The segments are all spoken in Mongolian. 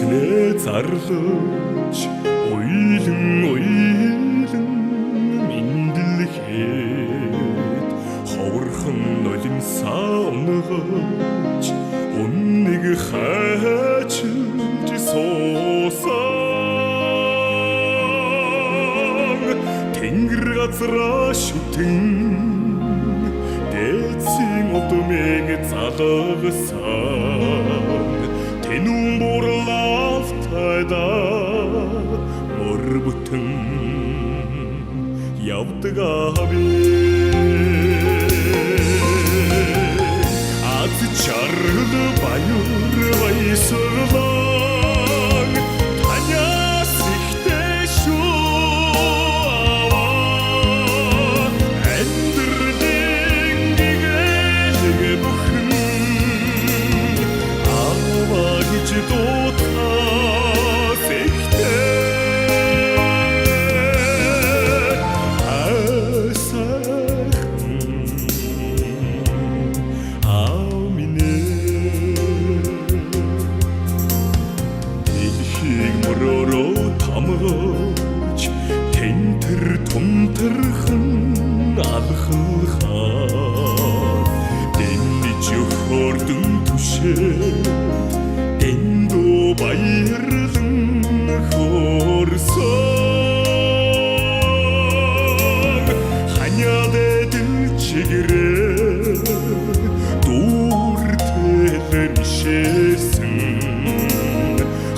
Эцнээ зарлаж уйлан уйлан мэндэлхэд ховорхон нулимсаа унгаж үннийг хайчилж суусан. Тэнгэр газраа шүтэн дээдсийн удмыг залгасан. Тэнүүн бурлалтайда мөр бүтэн явдаг ави. Аз чаргал баяр баясгалан танаас ихтэй шүү аваа. Амьдралын гэгээлэг бүхэн аваа гэж дуудахаас ихтэй. Ай сайхан аав минь ээ. Дэлхийг мөрөөрөө тамгаж тэнтэр тунтархан алхалхаад дэмнэж хөрдөн түшээд дэндүү баярлан хөрсөн. Ханиад эдэл чигэрээ дүүртэл мишээсэн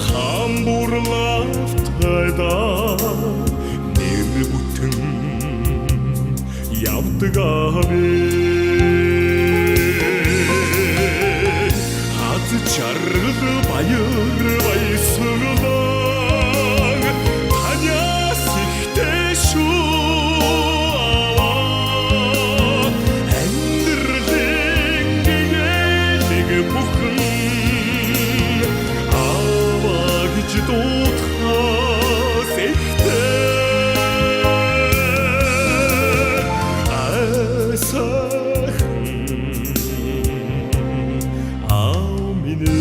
хам бурлалтайда нэр бүтэн явдаг ави. Аз чаргал баяр баясгалан танаас ихтэй шүү аваа. Амьдралын гэгээлэг бүхэн аваа гэж дуудахаас ихтэй. Ай сайхан аав минь ээ.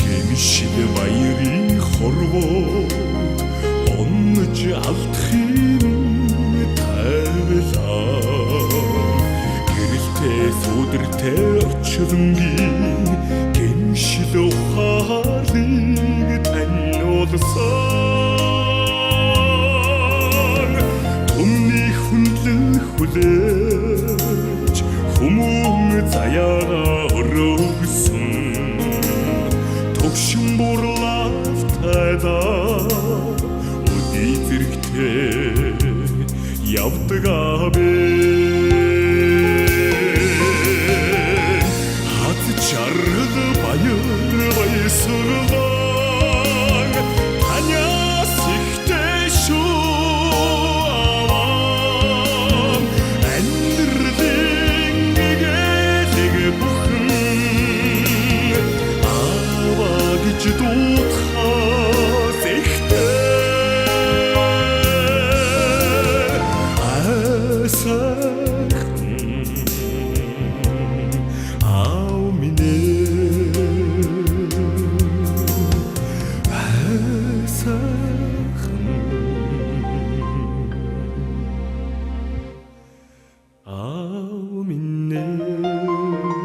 Гэмшил баярын хорвоод онож алдахын тавилаа. Гэрэлтэй сүдэртэй очлонгийн гэмшил ухаалыг таниулсан. Түмний хүндлэн хүлээж хүмүүн заяагаа өргөсөн. Төгшин бурлалтайда өдий зэрэгтэй явдаг ави. Аз чаргал баяр баясгалан танаас ихтэй шүү аваа. Амьдралын гэгээлэг бүхэн аваа гэж дуудахаас ихтэй. Ай сайхан аав минь ээ. Ай сайхан аав минь ээ.